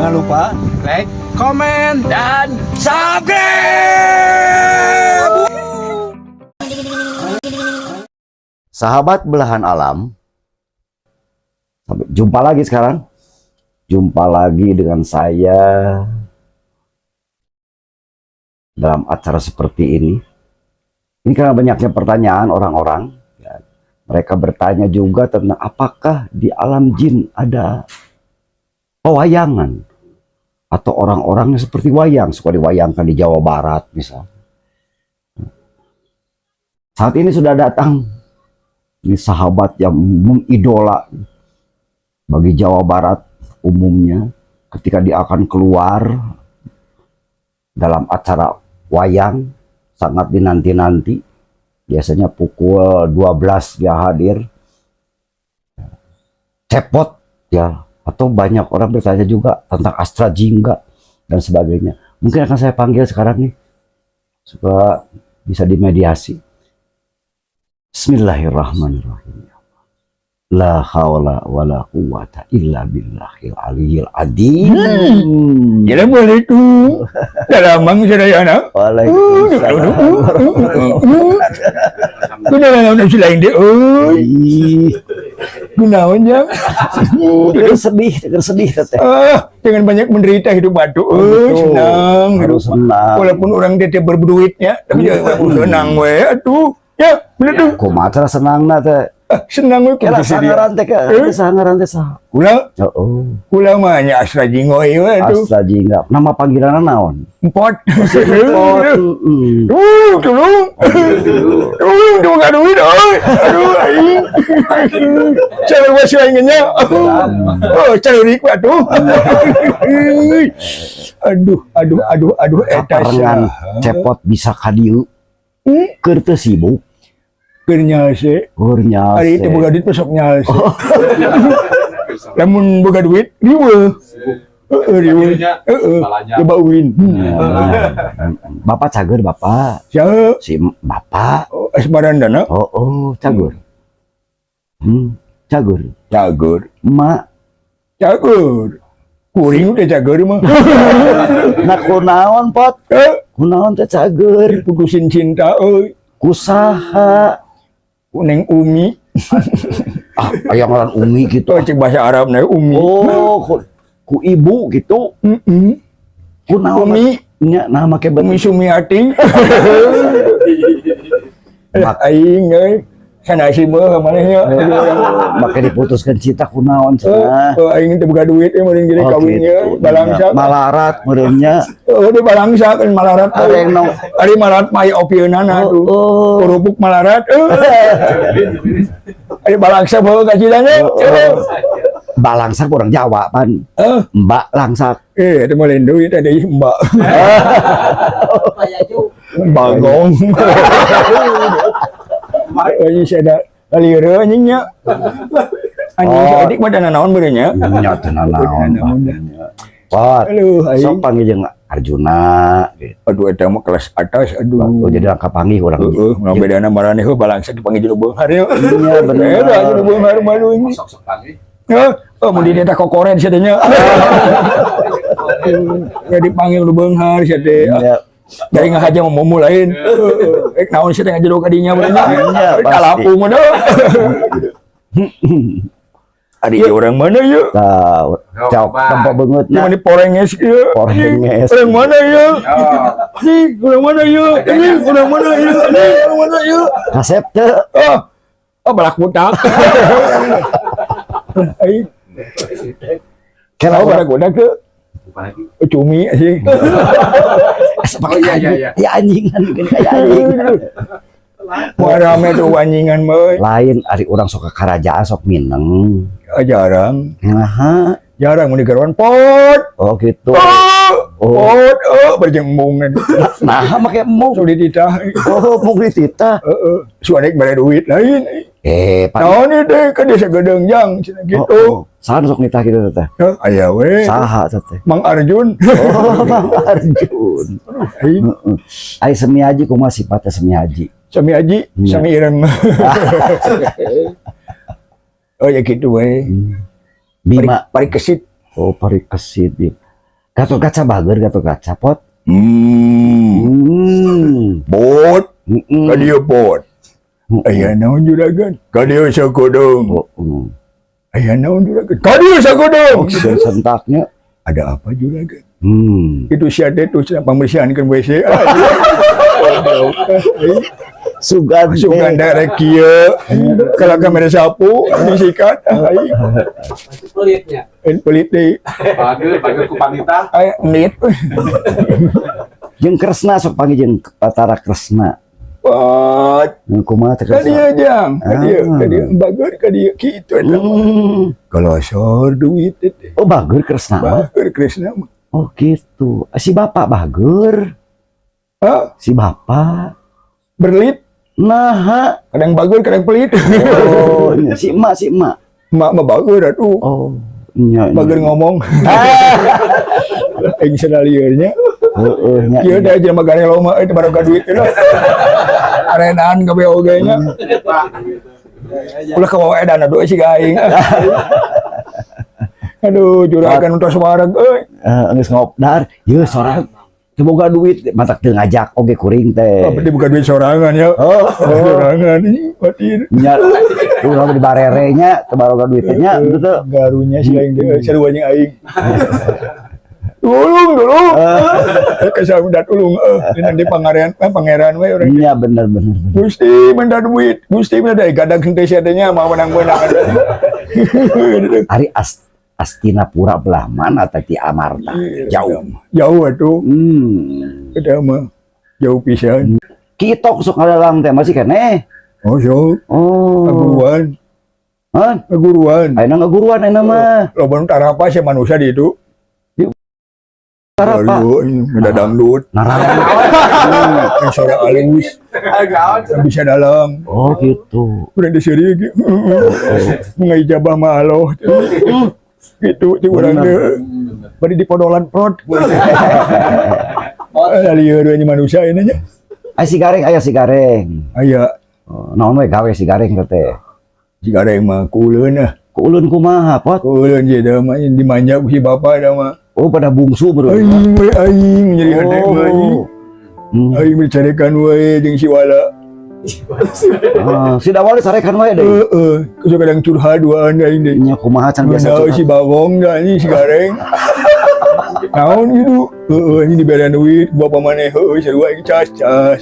Jangan lupa like, komen, dan subscribe. Sahabat belahan alam, sampai jumpa lagi sekarang. Jumpa lagi dengan saya dalam acara seperti ini. Ini karena banyaknya pertanyaan orang-orang. Ya, mereka bertanya juga tentang apakah di alam jin ada pewayangan atau orang-orang yang seperti wayang, suka diwayangkan di Jawa Barat misalnya. Saat ini sudah datang ini sahabat yang mengidola bagi Jawa Barat umumnya ketika dia akan keluar dalam acara wayang, sangat dinanti-nanti. Biasanya pukul 12 dia hadir. Cepot ya, atau banyak orang bertanya juga tentang Astra Jingga dan sebagainya. Mungkin akan saya panggil sekarang nih supaya bisa dimediasi. Bismillahirrahmanirrahim. La haula wala quwata illa billahil aliyil adzim. Assalamualaikum. Salamang sadayana. Waalaikumsalam. Kunaon selain dia euy. Ih, Kunaon jang? keur sedih, keur sedih teteh. Ah, jangan banyak menderita hidup batu euy, Betul. senang hidup. Harus senang. Walaupun orang dia berduitnya, tapi ya senang we atuh. Ya, bener tuh. Kumaha cara senangna teh? Ah, senang we Kira kudu saha dia. ngaran teh ke? Eh? Saha ngaran teh saha? Kula, Oh, kula mah nya Astra Jinggo ieu atuh. Astra Jingga. Nama panggilanna naon? Empot. Pot. Tuh, tolong. Tolong, tuh nggak duit, oi. Aduh, aing. Cara gua sih aing nya. Oh, cara rik atuh. Aduh, aduh, aduh, aduh, eta Kaparengan saha? Cepot bisa ka dieu. Keur teu sibuk? Keur nyalse. Keur nyalse. Ari teu boga duit mah sok nyalse. Lamun boga duit, riweuh. Heeh, riweuh. Heeh. Coba ulin. Bapak cager, Bapak. Saha? Si Bapak. Oh, Asmarandana. Oh, cager. Cager. Cager. Emak. Cager. Kuring teh cager mah. Nah, kunaon, Pot? Eh, Kunaon teh cager? Putusin cinta euy. Ku saha? Ku Neng Umi. Ah, aya ngaran Umi gitu? Oh, cek bahasa Arab na Umi. Oh, ku ibu gitu. Heeh. Kunaon? Umi, Nya, nah make Umi Sumiati. Lah aing euy. Sanasi mah manehnya. Make diputuskan cinta kunaon cenah? Oh, aing teu boga duit euy meureun gede Oh, kawinnya gitu. balangsa. Malarat meureunnya. Oh, di balangsa kan malarat. Ada yang Ari malarat mah aya opieunana tuh. Oh. Kerupuk malarat. Ari balangsa bawa kacilanya. Oh. Balangsak orang Jawa pan. Eh, Mbak Langsak. eh, itu mah lain duit ada mbak. Bagong. Ini saya ada lieur anjingnya. Anjing Oh. saeutik mah dana naon beureun nya. Nya teu nanaon. Naon. Pot. Aduh, aing. Sok panggil jeung Arjuna gitu. Aduh, eta mah kelas atas, aduh. Oh, jadi langkah panggih urang. Heeh, mun bedana maraneh heuh balangsa dipanggil jero beunghar ya. Iya, bener. Eh, jero beunghar mah aduh ini. Sok-sok panggil. Heuh, oh mun di eta kokoren sia teh nya. Ya dipanggil nu beunghar sia teh. Iya. Dari ngahaja mau mau lain. Heeh, eh naon sia teh ngajero ka dinya meureun nya. Iya, pasti. Kalapu mah dah. Ari ieu orang mana ieu? Tah, cok tempo beungeutna. Cuma di Porenges ieu. Porenges. Orang mana ieu? Oh, Ini orang mana ieu? Ini orang mana ieu? Ini orang mana ieu? Kasep teu? Oh, oh balak budak. Aing, Kela oh urang balak budak tuh. Bukan lagi. Oh, cumi sih. Asa Oh, iya, iya, iya. Ya anjingan gini kayak anjing. Wah rame tuh anjingan mah. Lain ari urang sok ke karajaan sok mineng. Ah, jarang. Nah, Jarang mun digaruan pot. oh gitu. Oh, Oh. pot, oh berjembungan. Nah, make embung. Sudah dititah. Oh, mung dititah. Heeh, suanek bare duit lain. Eh, Pak. Naon ieu teh kan desa gedeng jang cenah Oh, gitu. oh. Saha nu sok nitah gitu teh? Heh, aya we. Saha teh? Mang Arjun. Oh, Bang Arjun. Aing Heeh. Ai Semi Haji kumaha sifatnya Semi Haji? Sami Haji, Iya. sami ireng. Oh ya gitu we. Bima. Pari kesit. Oh, pari kesit. Gatot Kaca bager, Gatot Kaca, Pot. Bot, ka dieu, Pot. Aya naon, Juragan? Ka dieu sakedeung. Oh, Aya naon, Juragan? Ka dieu sakedeung. Oh, sentaknya. Ada apa, Juragan? Hmm. Itu siapa itu sedang pembersihan kan WC. Ah, Sugan teh. Sugan darek kieu. Kalau kamera sapu disikat. Ai, Pelitnya. Pelit deui. Bager, bager ku panita. Ai, nit. Jeung Kresna sok panggil jeung Batara Kresna. Pot. Kumaha teh Ka Kresna? dieu jang, ka dieu, Ah. ka dieu bager ka dieu kitu eta. Kalau sor duit teh. Oh, bager Kresna mah. Bager Kresna mah. Oh gitu. Si bapak bager. Hah? Si bapak. Berlit, Nah. kadang bager, kadang pelit. Oh, iya. Si emak, si emak. Mak mah bager atuh. Oh, iya. Bager ngomong. Aing sadalieurnya. Heeh, nya. Ieu da jelema garelo mah eta baroga duit lah. Arenaan kabeh oge nya. Ulah kabawa edan aduh si aing. Aduh, Juragan entos wareg euy. Eh, geus ngopdar, yeuh sorang teu boga duit, matak teu ngajak oge kuring teh. Oh, berarti bukan duit sorangan ya. Oh, Sorangan ih, batin. Nya urang di barere nya teu baroga duit teh nya gitu teu. Garunya si aing teh sarua jeung aing. Tulung, tulung. Kesal udah tulung eh nanti pangeran eh, pangeran we urang. Nya bener bener bener. Gusti minta duit, Gusti minta duit, gadang henteu sia teh nya mau menang-menang. Ari Astinapura belah mana teh ti Amarta? Jauh. Jauh atuh. Eta mah jauh pisan. Kitok sok ngadalang teh masih keneh. Oh, sok. Oh. Paguruan, Hah? paguruan. Ayeuna ngaguruan ayeuna mah. Loba nu tarapa sia manusia di itu. Tarapa? Beda dangdut, Narang. yang suara halus, yang bisa dalam. Oh gitu. Udah diseri gitu. Ngijabah mah Allah. Gitu, ti urang teh. Bari di podolan prot. Ah, lieur we nya manusia ini nya. Aya si Gareng, aya si Gareng. Aya. Oh, naon we gawe si Gareng teh? Si Gareng mah kuuleun ah. Kuuleun kumaha, Pot? Kuuleun sih dah mah dimanja ku si bapak dah mah. Oh, pada bungsu bro. Aing we aing jadi hade mah aing. Oh. Aing dicarekan we jeung si Wala. Ah, si Dawali sarekan wae deui. Heeh, uh, kadang curhat duaan aing deui. Nya kumaha can biasa Biasa curhat. si Bagong dah ini si Gareng. Naon gitu. Heeh, ini diberian duit bapak maneh heueuh sarua aing cas cas.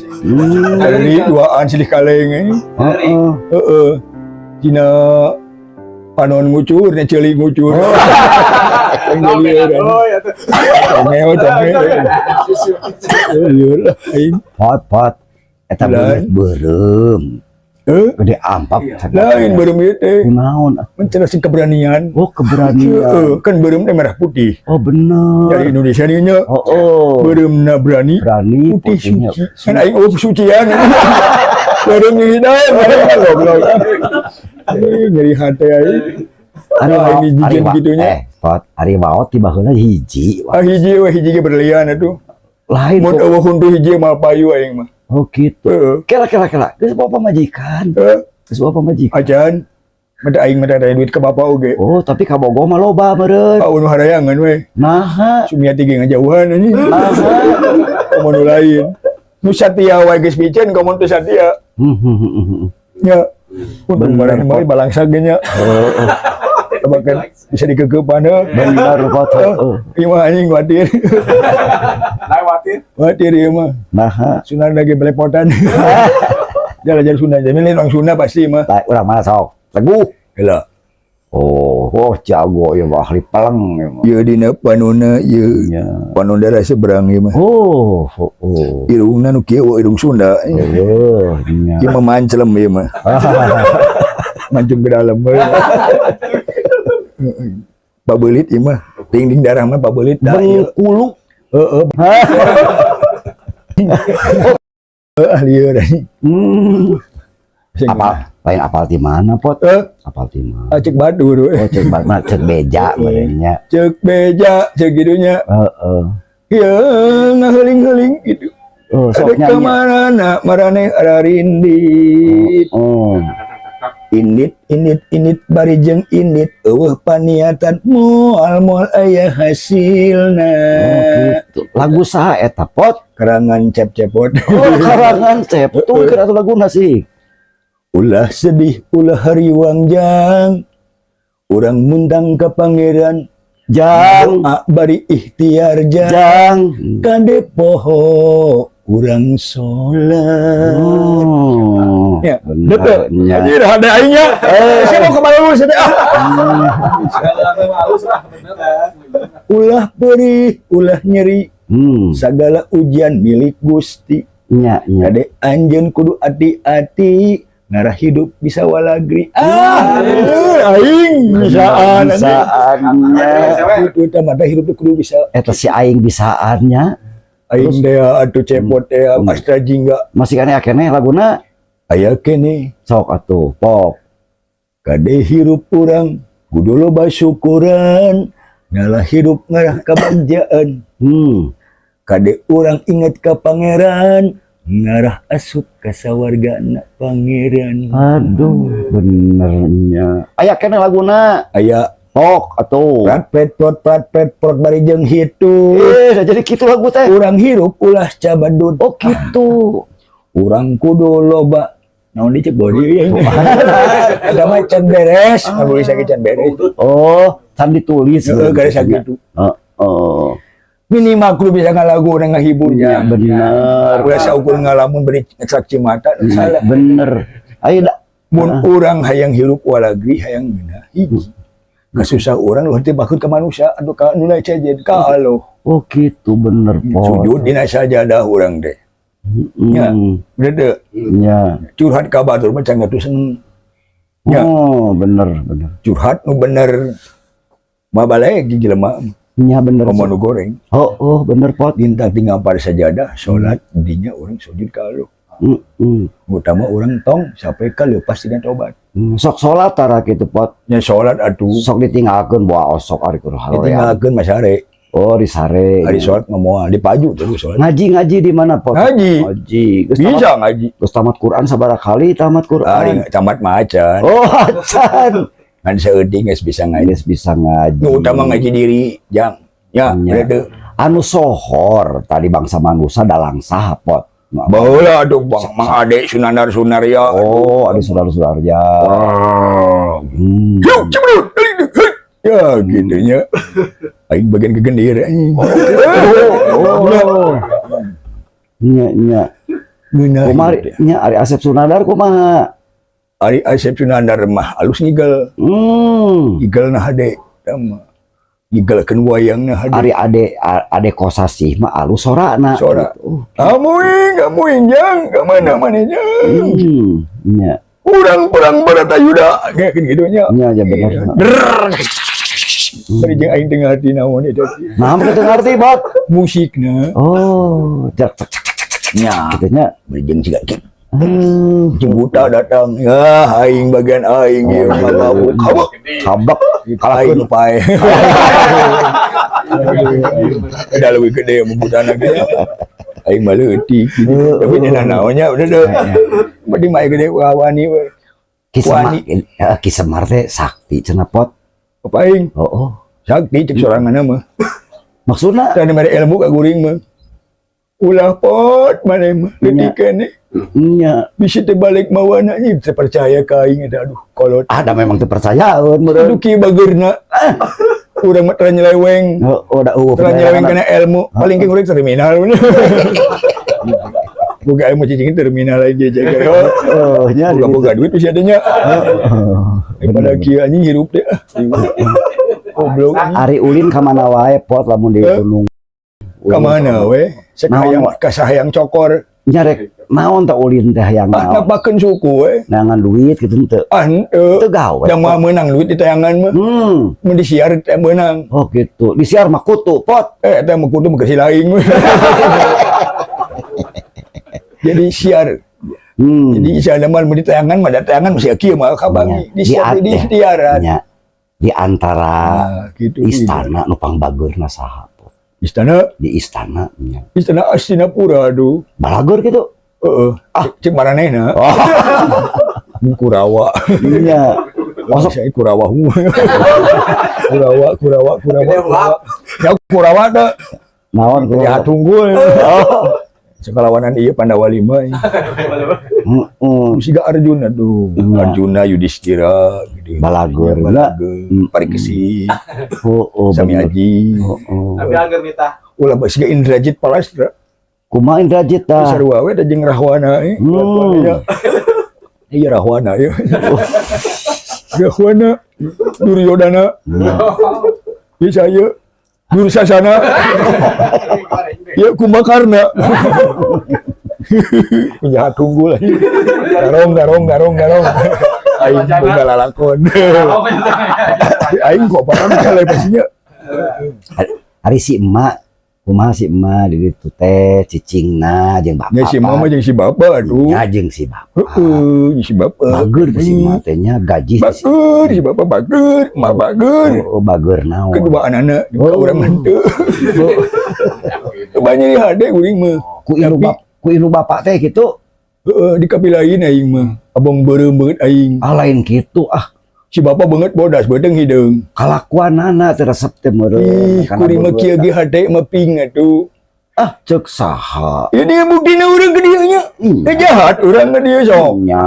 Dari duaan silih kaleng ini. Heeh. Heeh. Dina panon ngucur, nya ceuli ngucur. Aing lieur. Tonge tonge. Lieur lah aing. Pot pot. Eta Lain. beureum. Heuh, Gede ampak. lain beureum ieu teh. Kunaon? Mencerah keberanian. Oh, keberanian. Heeh, kan beureum teh merah putih. Oh, bener. Dari Indonesia ni nya. Oh. Beureumna berani, Berani putih putihnya. suci. Kan aing oh sucian. Beureum hidayah, goblok. Eh, nyeri hati aing. Ari Ah, waot, ini ari jijen wa, gitunya. eh, pot, ari waot ti baheula hiji. Ah hiji we hiji ge berlian atuh. Lain Mun kok. eueuh huntu hiji mah payu aing mah. Oh gitu. Heeh. Kela kela kela. Geus bawa pamajikan. Heeh, Geus bawa pamajikan. acan. Mata aing mah teh duit ke bapak oge. Oh, tapi ka Bogor mah loba meureun. Ah nu harayangan we. Naha. Sumiati ge ngajauhan anjing. Naha. Komo nu lain. Nu satia wae geus piceun komo teu satia. Ya. Untung Bener, barang mah Pot. balangsa ge nya. Bahkan bisa dikekepan heuh. Bener pot. Heeh. Ieu mah anjing kuatir. Lewatin. Kuatir ieu mah. Naha. Sunan lagi belepotan. Jalan-jalan Sunda, jadi lain orang Sunda pasti mah. Baik, urang mana sok? Teguh. Heula. Oh, oh jago ya mah ahli peleng ya mah. Ieu dina panona ieu. Ya. Panon daerah seberang ieu mah. Oh, oh, oh. Irungna nu kieu irung Sunda. Oh, nya. Ieu mah manclem ieu mah. Mancung ke dalam. Pabelit ieu mah. Dingding darah mah pabelit dah ieu. Bengkulu. Heeh. Heeh, lieur anjing. Apal, lain apal di mana, Pot? Eh, Apal di mana? ah, cek batu tuh. Oh, cek mana? Cek beja merenya. Cek beja, cek gitunya. Heeh. Ya, ngaheuling-heuling gitu. Oh, sok Ada nyanyi. kemana maraneh ararindit. Oh. Indit, indit, indit, bari jeung indit, euweuh paniatan, moal moal aya hasilna. Oh, gitu. Lagu saha eta, Pot? Karangan Cep Cepot. Oh, karangan Cep. Tuh kira atuh laguna sih. Ulah sedih, ulah hariwang, jang. Urang muntang ka Pangeran. Jang, Doa bari ikhtiar, jang. Jang. Kade poho urang sholat. Oh, Ya, bener betul. nya. Anjir, ada aingnya. Eh, saya mau kemana lu? Saya ah. Halus lah, bener. Ulah perih, ulah nyeri, segala ujian milik Gusti. Nya, nya. Kade anjeun kudu ati-ati, ngarah hidup bisa walagri. Ah, aing bisaan. Bisaannya. Itu mata hidup teh kudu bisa. Eta si aing bisaannya. Aing teh atuh Cepot teh Astra Jingga. Masih keneh keneh laguna. Aya keneh. Sok atuh, pok. Kade hirup urang kudu loba syukuran, ngalah hidup ngarah kabagjaan. Kade urang inget ka Pangeran, ngarah asup ka sawargana Pangeran. Aduh, benernya. Aya keneh laguna. Aya. Pok atuh. Prat pret prot prat pret prot bari jeung hitu. Eh, jadi kitu lagu teh. Urang hirup ulah cabadut. Oh, gitu. Urang kudu loba naon dicek body ya. Ada mah can beres, nggak bisa can beres. Oh, can ditulis. Heeh, garis sakitu. Oh. Minimal kudu bisa ngalagu urang ngahiburnya. Ya, bener. Ulah saukur ngalamun beri saksi mata salah. Bener. Ayo da. Mun urang hayang hirup walagri, hayang ngeunah, hiji. Kasusah urang luhur teh bakut ka manusia atuh ka nu sejen ka Allah. Oh, gitu, bener, Pot. Sujud dina sajadah urang teh. Ya. Bener teu? Ya. Curhat ka batur mah can atuh seneng. Ya. Oh, bener, bener. Curhat nu bener mah balik jelema. Ya, bener. Komo nu goreng. Oh, bener, Pot. Lintang tinggal pada sajadah salat dinya urang sujud ka Allah. Utama urang tong sampai ka leupas tina tobat. Sok salat tara kitu, Pot? Nya salat atuh. Sok ditinggalkeun bawa osok ari kur haroream. Ditinggalkeun mah sare. Oh, di sare. Ari salat mah moal dipaju terus salat. Ngaji-ngaji di mana, Pot? Ngaji. Ngaji. Geus Bisa tamat, ngaji. geus tamat Quran sabaraha kali tamat Quran? Ari tamat mah acan. Oh, acan. Ngan saeutik geus bisa ngaji. Geus bisa ngaji. Nu utama ngaji diri, jang. Ya, Nya. bener. Anu sohor tadi bangsa manusia dalang saha, Pot? Baheula atuh Bang Mang Ade Sunandar Sunarya. Oh, ada saudara-saudaranya. Wah. Yuk, cemberut. Ya, gitu nya. Aing bagian kegendir anjing. Oh. Nya, nya. Ngeunah Kumaha hidup teh. nya Ari Asep Sunandar kumaha? Ari Asep Sunandar mah alus ngigel. Ngigel nah hade. Tama. Ngigelkeun wayangna hade. Ari Ade Ade Kosasih mah alus sorana. Sora. Oh. Amuing, amuing jang, ka mana mana jang. Nya. Urang perang Baratayuda, kayak gitu nya. Nya ya bener. Drrrr. Bari jeung aing teu ngarti naon eta. Nah, teu ngarti, Bot. Musikna. Oh, jak cak cak cak cak cak Nya. gitu nya. Bari jeung siga kieu. Jeung buta datang. Ya, aing bagian aing ieu Oh, mabuk. Kabuk. Kabak. Aing pae. Udah lebih gede butana ge. Aing mah leutik gitu. Tapi nya naonnya udah deh. Penting mah gede wani we. Ki Semar, Wani. Ki Semar teh sakti cenah, Pot. Apa aing? Oh. Sakti cek sorangan mah. Maksudna? Tadi mere ilmu ka guring mah. Ulah, Pot, maneh mah leutik keneh. Nya. Bisa terbalik mawana nya terpercaya ka aing eta, aduh kolot. Ada memang teu percayaeun meureun. Aduh, kieu bageurna. Urang mah teu nyeleweng. Oh, da eueuh. Teu nyeleweng kana ilmu. Paling ke urang terminal. Boga ilmu cicing terminal aja jaga. Oh, nya. Boga boga duit bisa adanya. Daripada kieu anjing hirup deh. Goblok. Ari ulin ka mana wae, Pot, lamun di Eh? gunung? Ka mana we? Naon, Sakayang kasahayang cokor. Nya rek naon teh ulin teh hayang Ah, naon? napakeun suku we. Neangan duit gitu henteu? Ah, henteu. Teu gawe. Da moal meunang duit di tayangan mah. Mun disiar teh meunang. Oh, gitu. Disiar mah kutu, Pot. Eh, eta mah kudu mah kasih lain. Jadi siar. Jadi siar mah mun di tayangan mah da tayangan masih kieu mah kabangi. Nya. Di siar di siaran. Nya. Di antara Ah, gitu. istana nu pangbageurna saha, Pot? Istana, Di istana nya. Istana Astinapura aduh. Balageur gitu. Heeh. Ah, cek maranehna. Oh. Kurawa. Iya. Masuk saya Kurawa. Kurawa, Kurawa, Kurawa. Kurawa. Ya Kurawa dah. Naon Jadi Kurawa? Hatunggul. Oh. Sekalawanan iya Pandawa lima. Heeh. Siga Arjuna tuh. Iya. Arjuna Yudhistira gitu. Balageur. Balageur, Parikesit, Oh, Sami bener. Aji. Oh. Tapi angger nita. Ulah siga Indrajit Palastra. Kumaha Indrajit tah? Sarua we da jeung Rahwana eh. Rahwana. Iya Rahwana ya. Rahwana Duryodana. Iya saya Dursasana. Ya Kumbakarna. Penjahat tunggul lagi. Garong garong garong garong. Aing boga lalakon. Aing kok paham kalau pastinya. Ari si emak, kumaha si emak di ditu teh cicingna jeung bapak? Ya si mama jeung si bapak aduh. Nya jeung si bapak. Heeh, si bapak. Bager teh si emak teh nya gaji teh si. Bager, si bapak bager, emak bager. Oh, bager naon? Kedua anak-anak, Oh. orang henteu. Banyak di hade kuring mah. Ku ilu Tapi- bap ku ilu bapak teh gitu. Heeh, di kapilain aing mah. Abang beureum beungeut aing. Ah, lain gitu ah. Si bapak beungeut bodas beuteung hideung. Kalakuanana teh resep teh meureun. Ih, Kana kuring mah beungeut. kieu ge hate mah ping atuh. Ah, cek saha? Ini buktina urang ke dieu nya. Iya. Teh jahat urang ke dieu sok. Nya,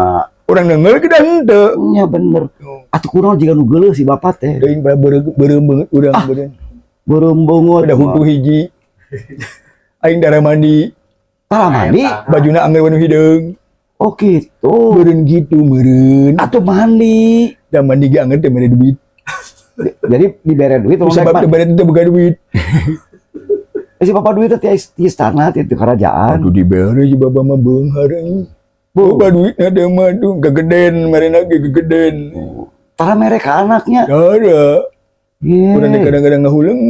Urang denger ke dah henteu. nya bener. Atuh kunaon jiga nu geuleuh si bapak teh? Deui pada beureum beungeut urang beureum. Beureum beungeut. Ada huntu hiji. Aing darah mandi, Tara mandi. Bajuna angger wanu hideung. Oh gitu. Meureun gitu meureun. Atuh mandi. Da mandi ge angger teh mere duit. Jadi dibere duit Sebab teu bare teu boga duit. Si bapak duit teh ti istana ti kerajaan. Aduh dibere si bapak mah beunghar euy. Boga duit na teh mah tuh gegeden merena ge gegeden. Tara mere ka anaknya. Ada. Urang teh Ye. kadang-kadang ngahuleng.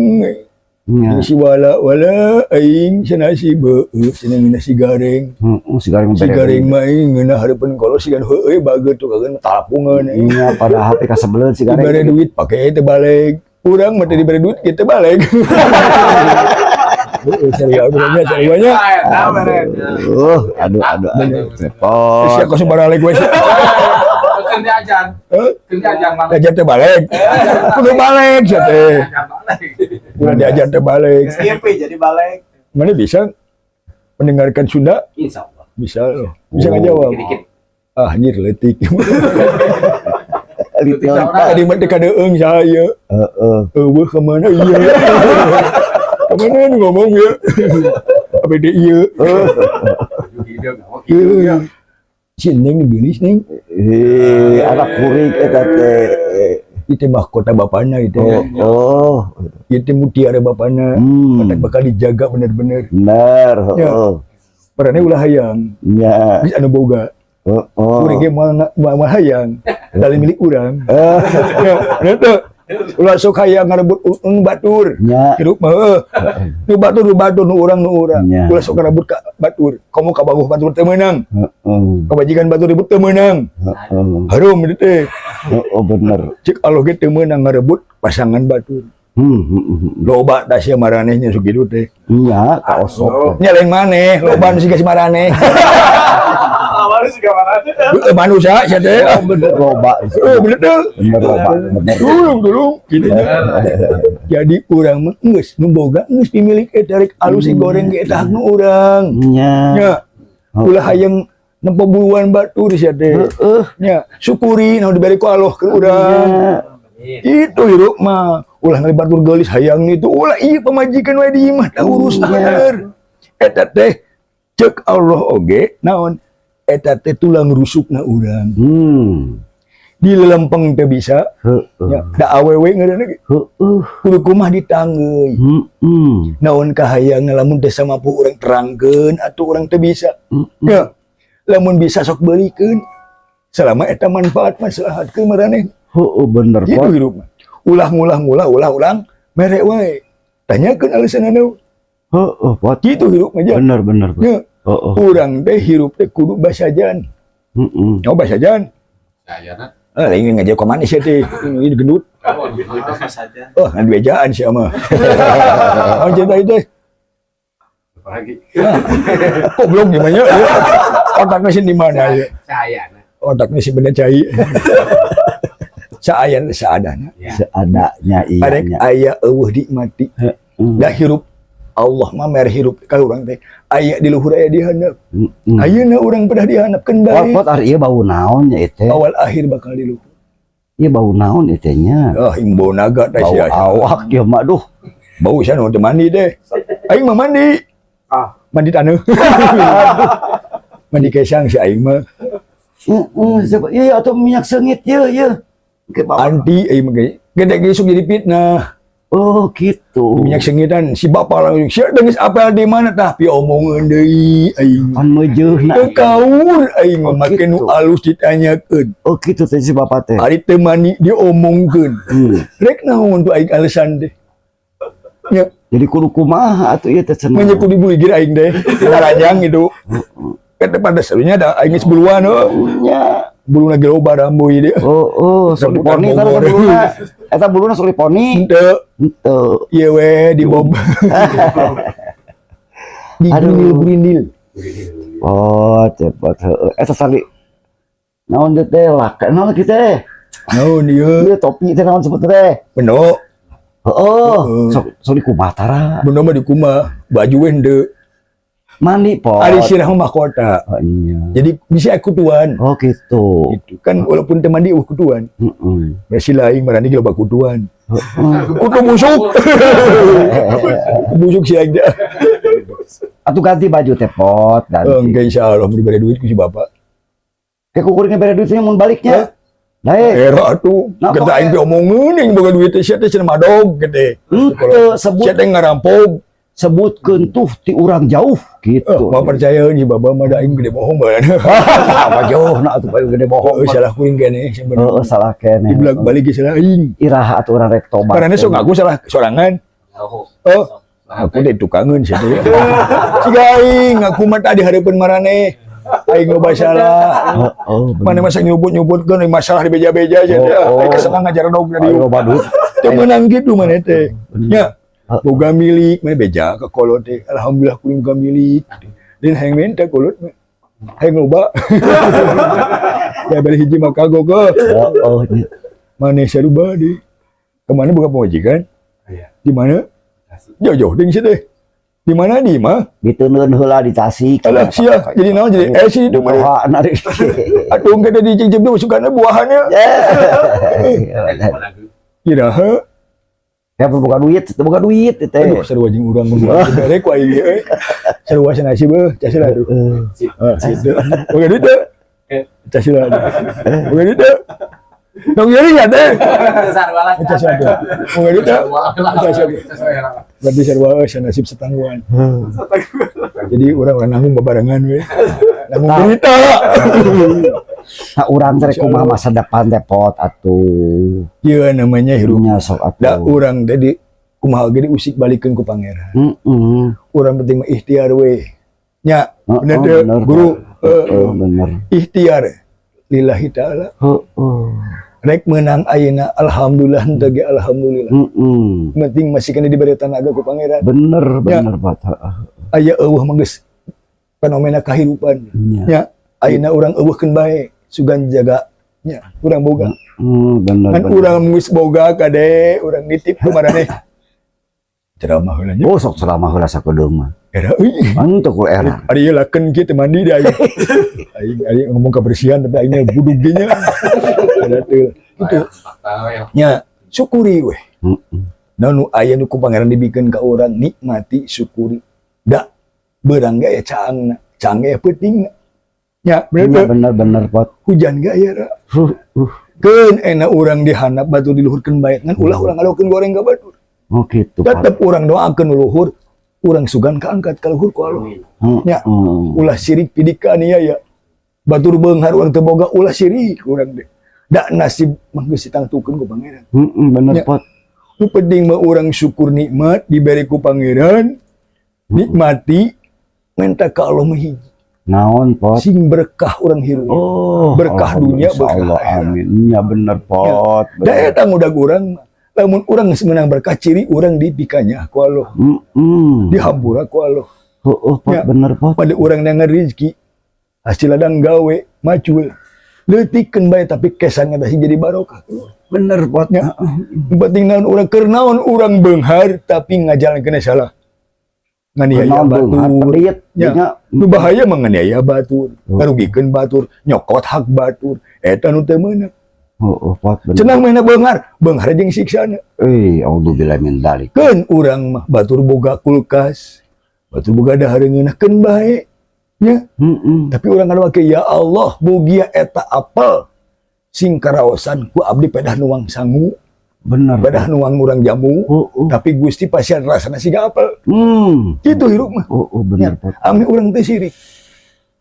Nya. Si wala wala aing cenah si beueuh cenah ngeunah si gareng. Heeh, si gareng Si mere gareng duit. mah aing ngeunah hareupeun kalau si gareng heueuy bager tuh kageun talapungan aing. Nya pada HP kasebeleun si gareng. Dibere duit pake teh balik. Urang mah teu dibere duit kita balik. Heeh, serius urangnya seriusnya. Aduh, aduh, aduh, aduh. Repot. Sia kos baralik we sia. Keur diajar. Heuh, Keur diajar mana? diajar teh balik. Kudu balik sia teh. Diajar balik. Kudu diajar teh balik. Skip jadi balik. Mana bisa mendengarkan Sunda? Insya Allah. Bisa loh. Bisa Oh. ngajawab. Dikit-dikit. Ah, anjir leutik. Leutik. Tadi mah teu kadeung saya. Heeh. Eueuh ka mana ieu? Ka mana nu ngomong ieu? Apa deui ieu? Ieu. Si Neng dibeli Neng. Eh, anak kuring eta teh. Itu mahkota bapana itu. Oh, oh. Itu mutiara bapana. Matak bakal dijaga bener-bener. Bener, Ya. heeh. Parane ulah hayang. Nya. Geus anu boga. Heeh. Urang ge moal moal moal hayang. Dari milik urang. Eh, Ya, bener teu? Ulah sok hayang ngarebut batur. nya. Hirup mah heuh. Nu batur nu batur nu urang nu urang. Nya. Ulah sok ngarebut ka batur. Komo ka baguh batur teu meunang. Heeh. Kabajikan batur ribut teu meunang. Heeh. Harum itu teh. Heeh, bener. Cek Allah ge teu meunang ngarebut pasangan batur. Loba da sia maranehnya sok kitu teh. Nya, kaosok. Nya lain maneh, loba nu siga si maraneh. Awalnya juga mana? Heuh, manusia sia teh. Oh, bener loba. Heuh, bener teu. Bener loba, bener. Tulung tulung gitu nya. Jadi urang mah geus nu boga geus dimilik eta rek alus si goreng ge eta hak nu urang. Nya. Nya. Ulah hayang nempo buruan batur sia teh. Heeh. Nya, syukuri nu diberi ku Allah ke urang. Nya. Itu hirup mah. Ulah ngalibat batur geulis hayang itu. Ulah ieu pamajikan we di imah tah urus bener. Eta teh cek Allah oge naon eta teh tulang rusukna urang. Di lelempeng teh bisa. Heeh. Nya, da awewe ngaranna ge. Heeh. Kudu kumaha ditanggeui. Naon kahayang lamun teh samampu urang terangkeun atuh urang teh bisa. Ya. Lamun bisa sok beulikeun. Selama eta manfaat maslahatkeun maraneh. Heeh, bener Gitu kok. hirup mah. Ulah ngulah ngulah ulah ulang mere wae. Tanyakeun alasanna. Heeh, pot. Gitu hirup mah ja. Bener bener. Ya. Heeh. Urang teh hirup teh kudu basajan. Heeh. Nyawa basajan. Saya nak. Ah, lain ngajak ka mana sia teh? Ini gendut. Apa saja. Oh, ngan bejaan sia mah. Oh, cerita itu. Apalagi Goblok gimana? Otaknya sih di mana ya? saya nak. Otaknya si benda cai. Saaya saadana. Seadanya, iya Arek nya. Aya euweuh nikmati. Da hirup Allah mah mere hirup ka urang teh. Aya di luhur, aya di handap. Ayeuna urang pedah di handap keun bae. Pot, pot, ari ieu bau naon nya ieu teh? Awal akhir bakal di luhur. Ieu bau naon ieu teh nya? Ah, aing bau naga teh Bau sia. Awak ieu mah, duh. Bau sia nu teu mandi deh. Aing mah mandi. Ah. Mandi taneuh. Mandi kesang si aing mah. Heeh, ieu atuh minyak seungit ieu ieu. Ke bawah. Anti aing mah ge. Gede ge sok jadi fitnah. Oh, gitu. Minyak sengitan si bapak langsung sia geus apal di mana tah pi omongeun deui aing. Kan meujeuhna. Teu kaur aing mah Oh, make nu gitu. Alus ditanyakeun. Oh, gitu teh si bapak teh. Ari teu mandi diomongkeun. Rek naon tuh aing alasan teh? Ya, Jadi kudu kumaha atuh ieu teh cenah? Menyepu di buligir aing teh. Ranjang gitu. Kan pada serunya ada aing geus buluan heuh. Nya. Bulu lagi loba rambu ieu. Oh, sok Rambutan diponi tah Bogor. buluna. Eta buluna sok diponi. Henteu, Henteu. ieu we di bob. Di Aduh. grindil-grindil. Oh, cepat heueuh. Eta sali naon teh teh laka naon kitu teh? Naon ieu? Ieu topi teh naon sebut teh? Bendo, Heeh, Heeh. sok sok dikumaha tara? Bendo mah dikumaha, baju we henteu. Mandi, pot. Ari sirah mah mahkota. Oh, iya. Jadi bisa aku tuan. Oh, gitu. Gitu. Kan walaupun teu mandi euweuh kutuan. Berarti lain marani ge loba kutuan. Kutu busuk. Kutu busuk si aing teh. Atuh ganti baju teh, pot, ganti. Engke insyaallah mau diberi duit ku si bapak. Kayak kukuringnya bere duitnya mun baliknya. Dae. Era atuh, Nah, kata aing teh omongeun aing boga duit teh sia teh cenah madog gede. Henteu sebut Sia teh ngarampok. Sebutkeun tuh ti urang jauh Eh, gitu. mau percaya si bapak mah da aing gede bohong bae. Apa jauh na atuh paling gede bohong. Oh, salah kuring keneh sebenarnya. Heeh, salah keneh. Dibelag balik ge salah aing. Iraha atuh urang rek tobat. Karena sok ngaku salah sorangan. Oh. Oh, aku deh tukangeun sih teh. Siga aing ngaku mah tadi hareupeun maraneh. Aing loba salah. Heeh, Mana masa nyebut-nyebutkeun masalah di beja-beja aja teh. Oh, oh. Aing kesenang ngajar dog dari. Ayo loba duit. Teu meunang kitu maneh teh. Nya, boga milik maneh beja ka kolot teh. Alhamdulillah kuring boga milik. Dan hayang minta kolot mah. Hayang loba. Ya bari hiji mah kagok ke. Heeh. Maneh sarua deui. Kemana boga pamajikan? Iya. Di mana? Jauh-jauh ding sih teh. Di mana di mah? Diteundeun heula di Tasik. Alah sia, jadi naon jadi sih itu mana? Wah, narik. Atuh kita dicicip tuh sukana buahannya. Iraha. Ya buka duit, buka duit teh. Aduh, sarua jeung urang mun bere ku aing ge euy. Sarua sanasib euy, casila aduh. Ah, gitu. Boga duit teu? Casila aduh. Boga duit teu? Dong jadi ya teh. Sarua lah. Casila aduh. Boga duit teu? Casila. Berarti sarua euy sanasib setangguhan. Jadi urang-urang nanggung babarengan we. Nanggung berita. Nah, urang teh kumaha masa depan teh, pot atuh? Ieu namanya hirup. Nya sok Da atuh. urang teh di kumaha ge diusik balikeun ku pangeran. Urang penting mah ikhtiar we. Nya, Heeh, bener teu, bener, guru? Heeh, Heeh. bener. Ikhtiar lillahi taala. Rek menang ayeuna alhamdulillah, henteu ge alhamdulillah. Penting masih kena diberi tenaga ku pangeran. Bener, Ya. bener, Pak. Heeh. Aya euweuh mah geus fenomena kehidupan. Nya. Nya, ayeuna urang euweuhkeun bae sugan jaga nya urang boga. Bener, Kan bener. urang geus boga kade urang nitip ku maraneh. Ceramah heula nya. Oh, sok ceramah heula sakedeung mah. Era euy. Henteu ku era. Ari ieu lakeun kieu teu mandi da aing. Aing aing ngomong kebersihan tapi aingnya budug ge nya. Ada teu. Itu nya syukuri weh. Nah, nu aya nu ku pangeran dibikeun ka urang nikmati, syukuri. Da beurang ge aya caangna, caang ge aya peutingna. Nya, bener Nya teu? bener bener, Pot. Hujan ge aya ra. Keun enak urang dihandap batur diluhurkeun bae ngan ulah urang ngalokeun goreng ka batur. Oh, gitu, Pak. Tetep urang doakeun luhur, urang sugan kaangkat ka luhur ku Allah. Nya. Ulah sirik pidik ka aniaya. Batur beunghar urang teu boga ulah sirik urang teh. Da nasib mah geus ditangtukeun ku pangeran. Heeh, bener, Ya. Pot. Nu penting mah urang syukur nikmat diberi ku pangeran, nikmati, minta ka Allah mah hiji. Naon, Pot? Sing berkah urang hirup. Oh, Berkah dunia, alhamdulillah, berkah Allah, akhirat. amin. Ya bener, Pot. Da Bener. eta ngudag urang mah. Lamun urang geus meunang berkah ciri urang dipikanya ku Allah, dihampura ku Allah. Heeh, Pot, Ya. bener, Pot. Pada urang dengan rezeki hasil ladang gawe macul. Leutikkeun bae, tapi kesan eta sih jadi barokah. Bener, Pot. Ya. Penting naon urang, keur naon urang beunghar tapi ngajalankeun salah. Nganiaya Naon beunghar, batur. Pelit. Ya. Nya. Nu bahaya mah nganiaya batur, ngarugikeun batur, nyokot hak batur. Eta nu teu meunang. Oh, Pot, bener. Cenah mehna beunghar, beunghar jeung siksana. Eh, auzubillah min dzalik. Keun urang mah batur boga kulkas, batur boga dahar ngeunah, keun bae. Nya, tapi urang ngadoa, "Ya Allah, mugia eta apel sing karaosan ku abdi, pedah nuang sangu, pedah nuang urang jamu, tapi Gusti pasihan rasana siga apel." Itu hirup mah. Oh, bener, Pot. Ameh urang teh sirik.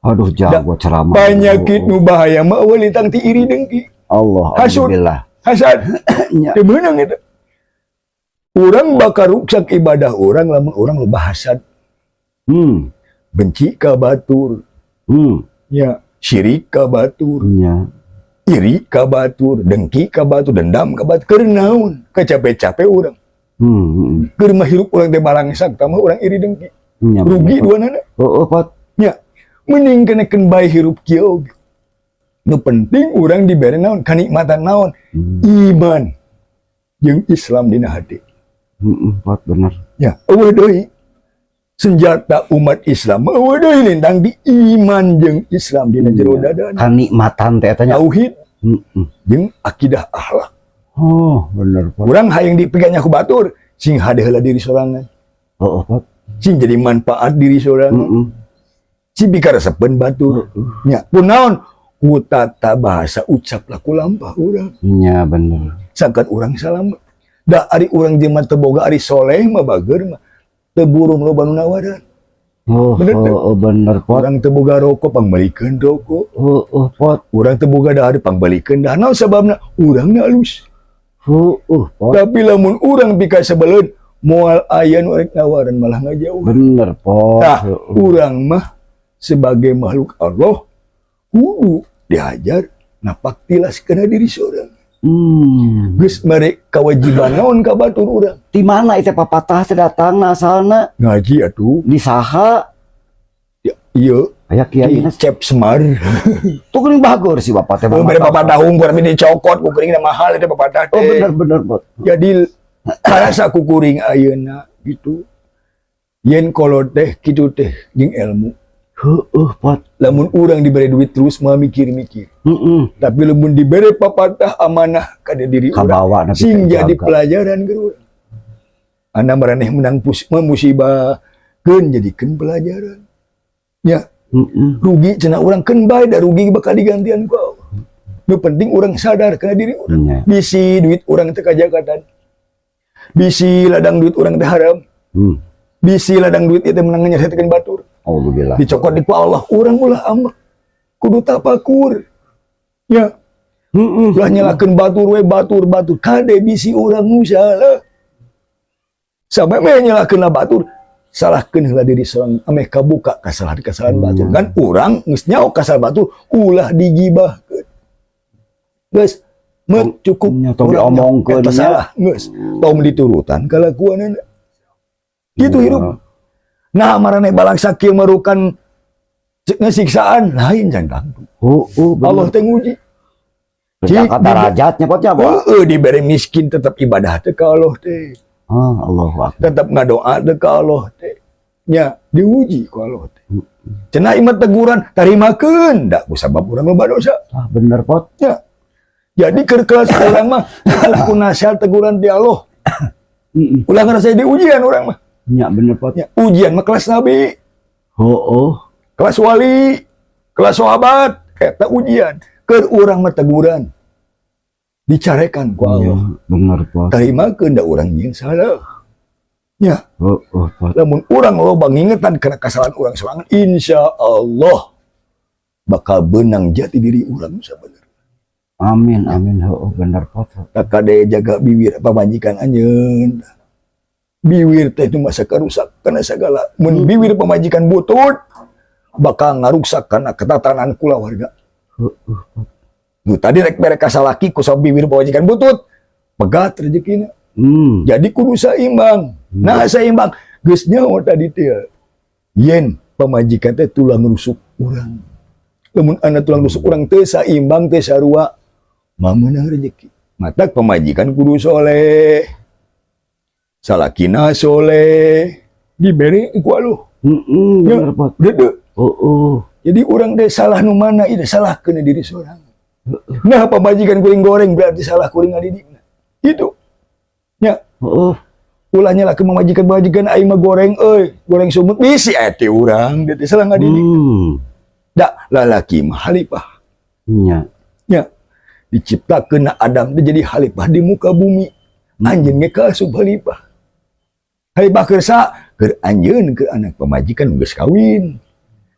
Aduh, jago ceramah. Penyakit Oh. nu bahaya mah euweuh lintang ti iri dengki. Allah, Hasud. alhamdulillah. Hasad. Nya. Teu meunang eta. Urang bakal ruksak ibadah urang lamun urang loba hasad, benci ka batur, ya, syirik ka batur, iri ka batur, dengki ka batur, dendam ka batur. Keur naon? Kacape-cape urang. Keur mah hirup urang teh balangsak, tambah urang iri dengki. Nya, Rugi bener, Pot. dua nana. Oh, Pot. Ya, mending kenekeun bae hirup kieu oge. Nu penting urang dibere naon, kanikmatan naon, iman jeung Islam dina hati. Pot, bener. Ya, euweuh deui. Senjata umat Islam euweuh deui lintang di iman jeung Islam dina jero dadana. Kanikmatan teh eta nya. Tauhid jeung akidah akhlak. Oh, bener, Pot. Urang hayang dipiganya ku batur, sing hade heula diri sorangan. Oh, Pot. Sing jadi manfaat diri sorangan. Sing pikaresepeun batur. Nya, kunaon? Ku tata bahasa, ucap, laku, lampah urang. Nya, bener. Sangkan urang salamet. Da ari urang jelema teu boga, ari soleh mah, bager mah, teu burung loba nu nawaran. Oh, Bener teu? oh, bener, Pot. Urang teu boga rokok, pangmeulikeun rokok. Oh, Pot. Urang teu boga dahar, pangmeulikeun dahar. Naon sababna? Urangna alus. Oh, Pot. Tapi lamun urang pikasebeleun, moal aya nu rek nawaran, malah ngajauh. Bener, Pot. Tah, urang mah sebagai makhluk Allah kudu diajar napak tilas kana diri seorang. Geus mere kewajiban naon ka batur urang. Di mana itu papatah teh datangna, asalna? Ngaji atuh. Di saha? Ya, iya. Aya kiai Di Cep Semar. Tuh geuning bageur si bapak teh. Oh, mere papatah unggul tapi dicokot ku kuring, mahal itu papatah Oh, teh. bener bener, Pot. Jadi karasa ku kuring ayeuna gitu. Yen kolot teh kitu teh jeung ilmu. Heeh, Pot. Lamun urang diberi duit terus mah mikir-mikir. Tapi lamun diberi papatah amanah kada diri urang, Kabawa nepi sing ka jadi jaga. Pelajaran ke urang. Anda maraneh menang musibah keun jadikeun pelajaran. Ya, rugi cenah urang, keun bae, da rugi bakal digantian ku Allah. Nu penting urang sadar kana diri urang. Bisi duit urang teh kajakatan. Bisi ladang duit urang teh haram. Bisi ladang duit itu menang nyaretekeun batur. Alhamdulillah. Dicokot di ku Allah, urang ulah ambek. Kudu tapakur. Ya, ulah nyalahkeun batur we, batur batur. Kade bisi urang nu salah. Sampai meh nyalahkeun lah batur, salahkeun heula diri seorang ameh kabuka kesalahan-kesalahan batur. Kan urang geus nyaho kasalahan batur, ulah digibahkeun. Geus, met cukup. Nya, tong Urang diomongkeun, eta nya. Salah geus. Tong diturutan kalakuanana. Gitu hirup. Nah, maraneh balangsa kieu merukan cekna siksaan lain can tangtu. Oh, bener. Allah teh nguji. Cik, darajatnya, Pot, nya, Pak. Heeh, dibere miskin tetap ibadah teh ka Allah teh. Ah, Allahu Akbar. Tetap ngadoa teh ka Allah teh. Nya, diuji ku Allah teh. Cenah ieu teguran tarimakeun da ku sabab urang loba dosa. Ah, bener, Pot. Ya. Jadi keur kelas urang mah ku nasihat teguran di Allah. Ulah ngerasa di ujian urang mah. Nya, bener, Pot. Ya, ujian mah kelas nabi, Oh. kelas wali, kelas sahabat, eta ujian. Keur urang mah teguran. Dicarekan ku Nya, Allah. Bener, Pot. Tarimakeun da urang nyieun salah. Ya, Oh, Pot. Lamun urang loba ngingetan kana kesalahan urang sorangan, insya Allah bakal benang jati diri urang sabenerna. Amin, amin. Oh, bener, Pot. Tak kade jaga bibir pamajikan anjeun. Biwir teh nu masa karusak kana sagala. Mun biwir pamajikan butut bakal ngaruksak kana ketatanan kulawarga. Nu tadi rek mere kasalaki ku sabab bibir pamajikan butut, pegat rezekina. Jadi kudu saimbang. Nah, saimbang geus nyaho tadi teh. Yen pamajikan teh tulang rusuk urang. Lamun anak tulang rusuk urang teu saimbang, teu sarua, mah meunang rezeki. Matak pamajikan kudu soleh. Salakina soleh. Diberi ku Allah. Heeh, Ya. bener, Pot. Dede. Heeh. Jadi urang teh salah nu mana itu salah kena diri seorang. Nah, pamajikan kuring goreng berarti salah kuring ngadidikna. Itu. Ya, Heeh. ulah nyalahkeun pamajikan-pamajikan, aing mah goreng euy, goreng sumut bisi eta urang, dia teh salah ngadidik. Da lalaki mah khalifah. Nya. Ya. Diciptakeun Adam dia jadi khalifah di muka bumi. Anjeun ge kaasup khalifah. Khalifah keur sa? Keur anjeun, keur anak pamajikan geus kawin.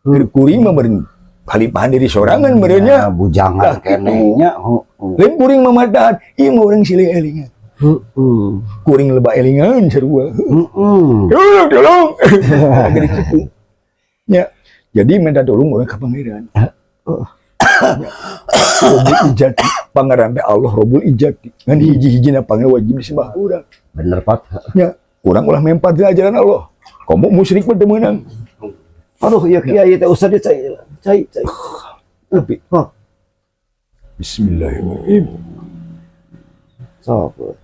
Keur kuring mah meureun khalifahan diri sorangan meureun nya. Ya, bujangan Tah, keneh nya. Heeh. Lain kuring mah matahan, ieu mah urang silih elingan. Heeh. Kuring lebak elingan sarua. Heeh. Tolong, tolong. Gede kitu. Ya. Jadi minta tolong urang ka Pangeran. Robbul Izzati, Pangeran teh Allah Robbul Izzati. Ngan hiji-hijina Pangeran wajib disembah urang. Bener, Pot. Ya, urang ulah mempar di ajaran Allah. Komo musyrik mah teu meunang. Aduh, iya kiai teh usah cai cai cai. Tapi Oh, Bismillahirrahmanirrahim. Sok.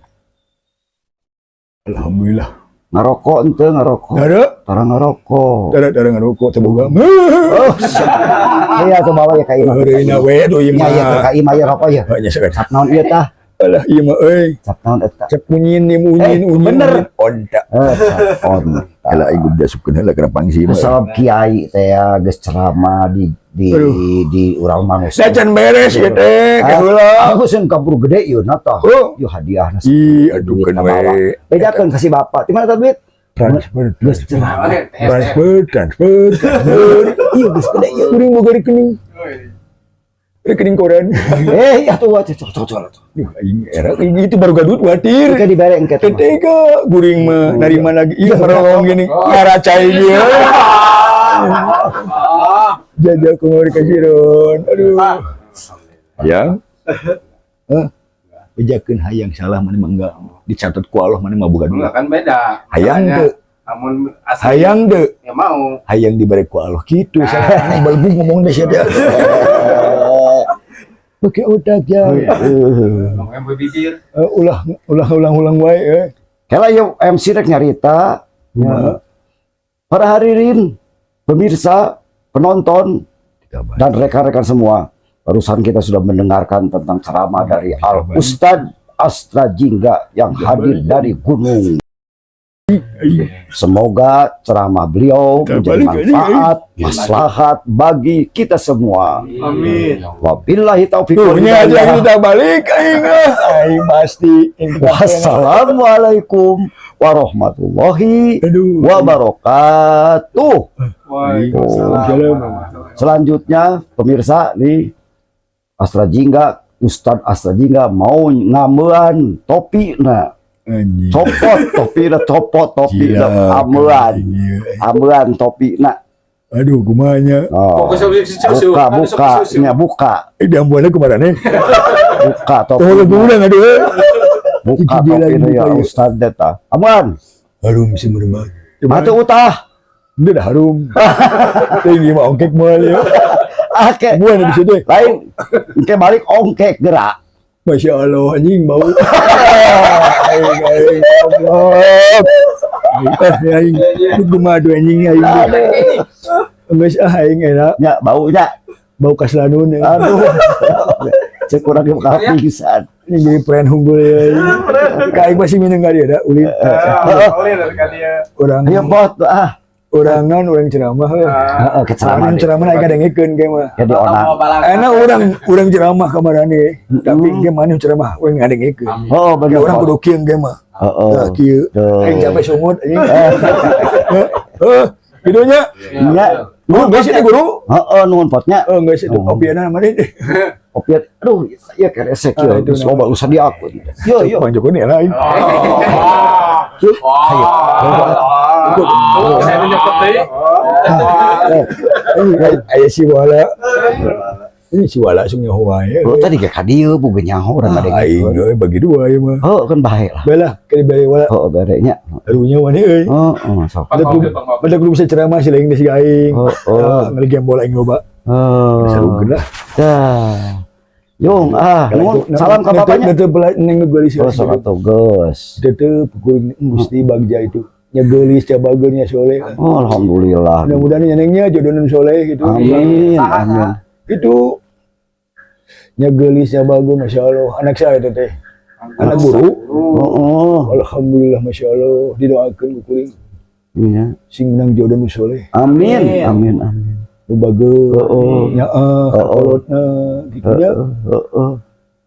Alhamdulillah. Ngarokok ente ngarokok. Dara, Tara ngarokok. dara dara ngarokok teh boga. Oh, iya tuh bawa ya ka imah. Heureuna we tuh ieu Ya, ya mah. ka imah ya rokok ya. Hanya sekali. Cap naon ieu tah? Alah ieu mah euy. Cap naon eta? Cap unyin ieu unyin Eh, unyin. bener. Onta. Eh, cap onta. Alah aing geus diasupkeun heula kana pangsi mah. Sebab kiai teh ya geus ceramah di Aduh. di urang manusia. Saya can beres ieu teh Ah, heula. Aku sih kabur gede ieu na tah. Oh. Yo hadiahna. Ih, aduh kan we. Bedakeun ka si bapak. Di mana tah duit? Transfer, Geus ceramah. transfer, transfer, transfer. Iya geus gede ieu. Kuring boga rekening. Rekening koran. Eh, ya tuh cocok cocok cocok. Duh, aing era aing itu baru gadut khawatir. Engke dibere engke teh. Ketika guring mah narima lagi, iya merolong gini, ngaracai dia. Jajak kumur kasiron. Aduh. Ya. Hah? Bejakeun hayang salah mana mah enggak dicatat ku Allah mana mah boga Enggak dua. kan beda. Hayang Makanya, teu, namun asli hayang teu, ya mau. Hayang dibere ku Allah kitu. Salah maneh balbung ngomong deh sia teh. Pakai otak ya. Ngomongnya berpikir. Eh, ulah ulah ulang-ulang wae eh. Kela yuk MC rek nyarita. Kumaha? Para hadirin, pemirsa, penonton, dan rekan-rekan semua. Barusan kita sudah mendengarkan tentang ceramah dari Al Ustadz Astra Jingga yang hadir dari gunung. Semoga ceramah beliau Kita menjadi balik aja, manfaat, maslahat bagi kita semua. Amin. Wabillahi taufiq Tuh, wal nya aja hidayah. kita balik aing ah. Aing pasti. Wassalamualaikum warahmatullahi Aduh. wabarakatuh. Waalaikumsalam. Selanjutnya pemirsa nih Astra Jingga, Ustadz Astra Jingga mau ngambean topi nah Anjing. copot topi na, copot topi na, Gila, ambean anjing. ambean topi na. Aduh, kumanya. Oh. Fokus susu. Buka, buka nya, buka. Eh, diambuannya kemana nih? Buka topi. Tolong kurang aduh. Eh. Buka Gigi topi lagi, na ya buka, ya. Ustadz eta ambean. Harum sih meremah. Atuh utah. Itu dah harum. Ini mah ongkek moal ya. Ake Buan di situ. lain engke balik ongkek gerak. Masya Allah, anjing bau. Aing, aing, Allah. Eh, aing, kumaha tuh anjing aing. Geus ah aing enak, nya baunya. Bau kaslanun. Ya. Aduh, cek kurang di pingsan. Ini jadi friend unggul ya. Ka aing masih minum ka dia da, ulin. Boleh dari kali ya. Orang Ayo bot ah. Orangan orang ceramah. Heeh, keceramah. Orang ceramah aing kadengekeun ge mah. Jadi onang. Enak orang orang ceramah kamarane, tapi ge maneh ceramah urang ngadengekeun. Oh, Ya bener. orang kudu kieu ge mah. Heeh. Tah kieu. Tuh. Aing capek sungut anjing. Heeh, kitu nya. Nya. Guru geus ini guru. Heeh, nuhun potnya. Oh, geus itu opiana mana deh. Opiat. Aduh, ya keresek Ah, ya. itu Geus loba usah diakun. Yo yo. Bang Joko ini lain. Saya nyokot deui. Aya si wala. Ini si wala sung nyaho wae. Oh, tadi ke kadieu bukan nyaho urang Ah, aing ngadengekeun. euy bagi dua ieu mah. Heuh, kan bae lah. Bae lah, kali bari wala. Heuh, berenya. Arunya mana euy. Heeh, sok. Ada kudu bisa ceramah si lain si aing. Oh, oh. Ah, ngeli gembol aing loba. Oh. Sarukeun lah. Dah. Yung, ah, nuhun. Salam ke bapaknya. Teu neng nu geulis. Oh, sok atuh geus. Tetep kuring Gusti bagja itu. Nya geulis cabageurnya soleh. Oh, alhamdulillah. Mudah-mudahan nya nengnya jodoh soleh gitu. Amin, Saha, amin. Itu nya geulis cabageun, Masya Allah. Anak saya itu teh. Anak guru. Oh. Alhamdulillah, Masya Allah, didoakeun ku kuring Iya. sing menang jodoh nu soleh. Amin, amin, amin. Nu bager. Oh. Nyaah, kolotna gitu nya. Heeh.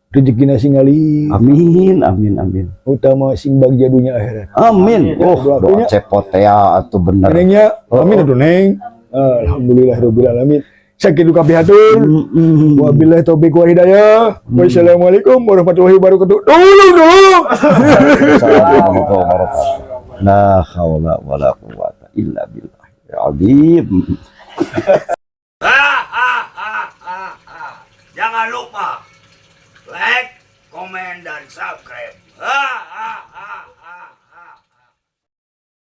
Rezekina sing ngalir. Amin, amin, amin. Utama sing bagja dunia akhirat. Amin. Oh, doa Doakeunnya. cepot ya atuh bener. Nengnya, amin atuh, Neng. Alhamdulillah rabbil alamin. Sakitu kapihatur. Wabillahi taufiq wal hidayah. Wassalamualaikum warahmatullahi wabarakatuh. Dulu dulu. Assalamualaikum warahmatullahi wabarakatuh. La haula wala quwata illa billah. Azim. Jangan lupa like, komen, dan subscribe. Ha.